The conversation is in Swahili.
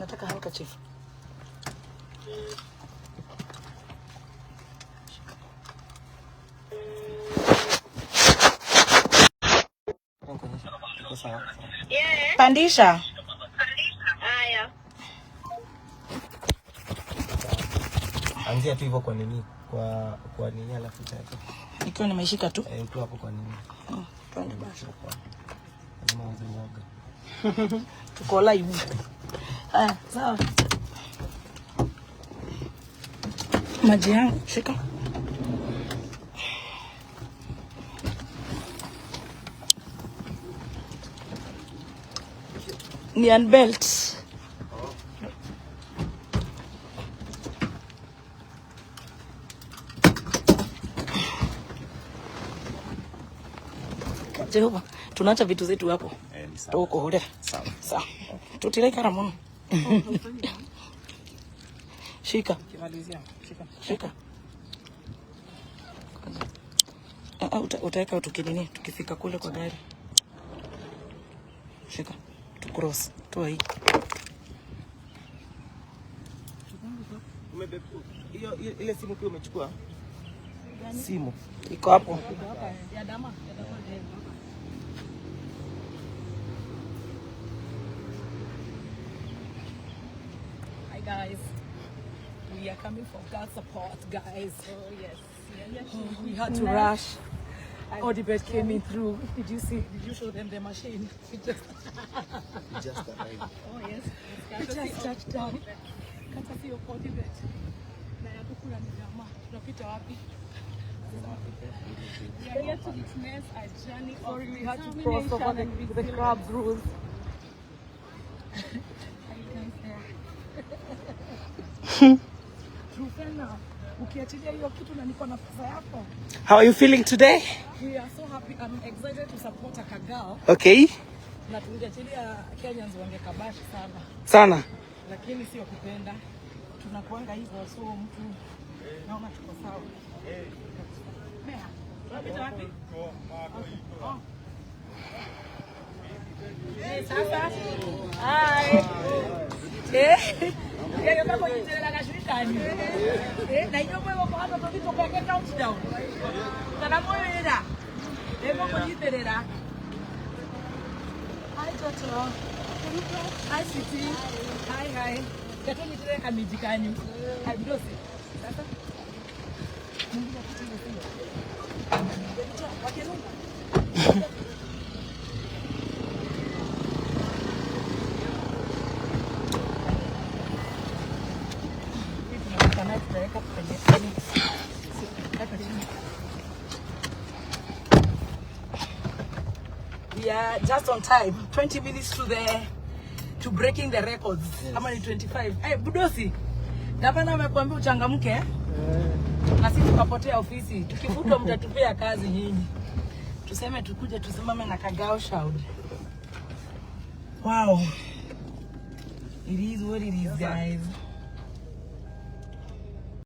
Nataka handkerchief. Iko sawa. Yeah. Pandisha. Haya. Anzia tu hivyo kwa nini? Kwa nini alafu utaweka. Ikiwa nimeishika tu. Eh, ukiwa hapo kwa nini? Twende basi. Lazima uanze uoga. Tuko live. Haya, sawa. Maji yangu, shika. Ni unbelt. Jehova, tunaacha vitu zetu hapo. Eh, ni sawa. Tukuhurira. Sawa. Sawa. Tutiraikara muno. Shika. Shika. Shika. Ah, utaweka tukinini tukifika kule kwa gari. Shika. Tucross. Toa hii. Hiyo ile simu pia umechukua? Simu. Iko hapo. Hi guys. We are coming for God support, guys. Oh yes. Yeah, Oh, we had to rush. Odibet came in through. Did you see? Did you show them the machine? We just, We just arrived. Oh yes. we just touched down. Kata sio Odibet. Na ya kukula ni jamaa. Tunapita wapi? We are here to witness a journey of Sorry, we had to cross over determination and the crab's rules. Are you guys there? Rufena, ukiachilia hiyo kitu na niko na pesa yako. How are you feeling today? We are so happy. I'm excited to support a Kagao. Okay. Na tungeachilia Kenyans wangekabashi sana. Sana. Lakini sio kupenda. Tunakuanga hivyo, so mtu naona tuko sawa. Mea, tunapita wapi? Okay. Oh. Eh, sasa. Hi. Eh. Yeyo kama yiterera gacurikani. Eh, na inyuĩ mwĩ gũkũ handũ tũthiĩ tũkeke countdown. Kana mwĩ wĩra. Eh, mũkũnyitĩrĩra. Hi Toto. Hi sweetie. Hi hi. Katũnyitĩrĩre kamiji kanyu. Hi Mdosi. Sasa. Mwingine apite ile sio. Wakirunga. Tunapita naye tutaweka kwenye kwenye. Weka chini. We are just on time. 20 minutes to breaking the records. Ama ni 25. Hey, Budosi. Gavana amekuambia uchangamke eh? Na sisi tukapotea ofisi. Tukifutwa mtatupea kazi nyinyi. Tuseme tukuje tusimame na Kagao Shout. Wow. It is what it is, guys.